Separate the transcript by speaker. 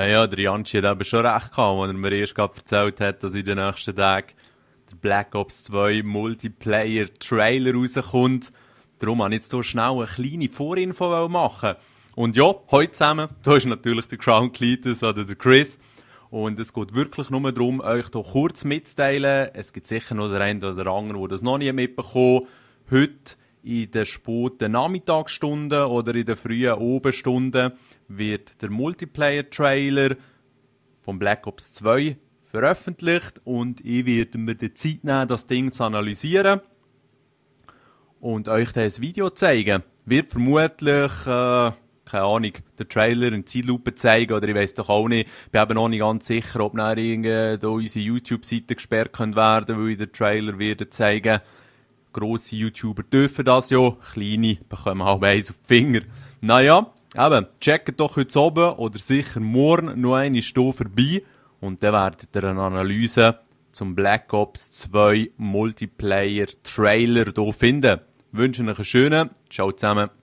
Speaker 1: Ja, der Janci hat eben schon recht gehabt, als er mir erst gerade erzählt hat, dass in den nächsten Tagen der Black Ops 2 Multiplayer-Trailer rauskommt. Darum wollte ich jetzt hier schnell eine kleine Vorinfo machen. Und ja, heute zusammen, da ist natürlich der Crown Cletus oder der Chris. Und es geht wirklich nur darum, euch hier kurz mitzuteilen. Es gibt sicher noch den einen oder anderen, der das noch nie mitbekommen hat. Heute in den späten Nachmittagsstunden oder in den frühen Abendstunden wird der Multiplayer-Trailer von Black Ops 2 veröffentlicht und ich werde mir die Zeit nehmen, das Ding zu analysieren und euch dann ein Video zeigen. Wird vermutlich, keine Ahnung, den Trailer in Zeitlupe zeigen oder ich weiss doch auch nicht. Ich bin eben noch nicht ganz sicher, ob nachher da unsere YouTube-Seite gesperrt können werden, weil ich den Trailer werde zeigen. Grosse YouTuber dürfen das ja, kleine bekommen halt eins auf die Finger. Naja, eben, checkt doch heute oben oder sicher morgen noch eine Stunde vorbei und dann werdet ihr eine Analyse zum Black Ops 2 Multiplayer Trailer hier finden. Ich wünsche euch einen schönen, ciao zusammen.